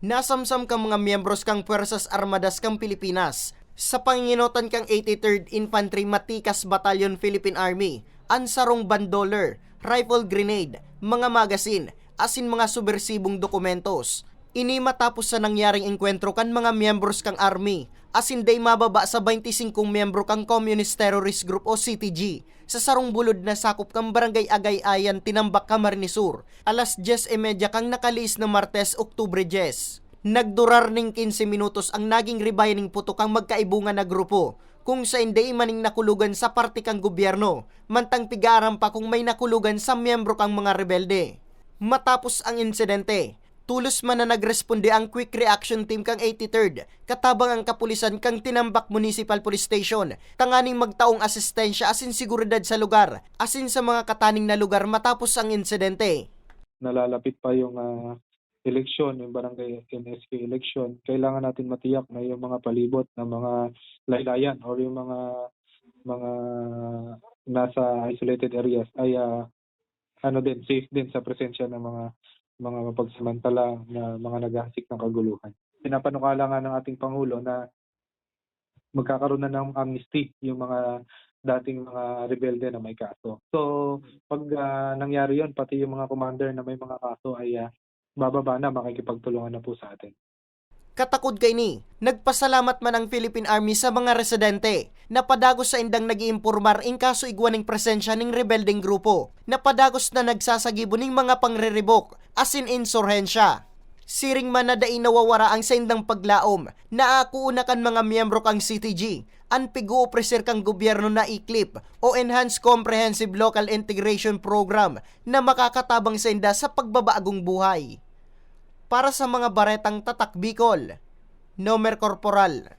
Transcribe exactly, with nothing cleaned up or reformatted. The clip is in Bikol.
Nasamsam kan mga miyembros kan Puwersas Armadas kan Pilipinas, sa panginginotan kan eighty-third Infantry Matikas Battalion Philippine Army, an sarong bandoler, rifle grenade, mga magasin, asin mga subersibong dokumentos. Ini matapos sa nangyaring engkwentro kan mga miyembros kan Army, asin dai mababa sa baynte singkong miyembro kan Communist Terrorist Group o C T G, sa sarong bulod na sakop kan Barangay Agay-ayan, Tinambac, Camarines Sur, alas dyes y media kan nakalihis na Martes, Oktubre dyes. Nagdurar nin kinse minutos ang naging ribayan nin putok kan magkaibongan na grupo, kung saen dai man nin nakulogan sa parte kan gobyerno, mantang pig-aaram pa kung may nakulogan sa miyembro kan mga rebelde. Matapos ang insidente, tolos man na nagresponde ang Quick Reaction Team kan eighty-third, katabang ang kapulisan kan Tinambac Municipal Police Station, tanganing magtaong asistensya asin seguridad sa lugar, asin sa mga kataning na lugar matapos ang insidente. Nalalapit pa yung ah, eleksyon, yung barangay N S K election, kailangan natin matiyak na yung mga palibot na mga laylayan or yung mga mga nasa isolated areas ay ah, ano din, safe din sa presensya ng mga mga mapagsamantala na mga naghahasik ng kaguluhan. Pinapanukala nga ng ating Pangulo na magkakaroon na ng amnesty yung mga dating mga rebelde na may kaso. So, pag ah, nangyari yon, pati yung mga commander na may mga kaso ay ah, bababa na, makikipagtulungan na po sa atin. Katakod kaini, nagpasalamat man ang Philippine Army sa mga residente na padagos saindang nag-iimpormar in kaso igwa ning presensya ning rebeldeng grupo, na padagos na nagsasagibo ning mga pangriribok asin insurhensya. Siring man na dai nawawara ang saindang paglaom, naakoo na kan mga miyembro kan C T G an pig-oopreser kan gobyerno na ICLIP o Enhanced Comprehensive Local Integration Program na makakatabang sainda sa pagbabagong buhay. Para sa mga baretang Tatak Bicol, Nomer Corporal.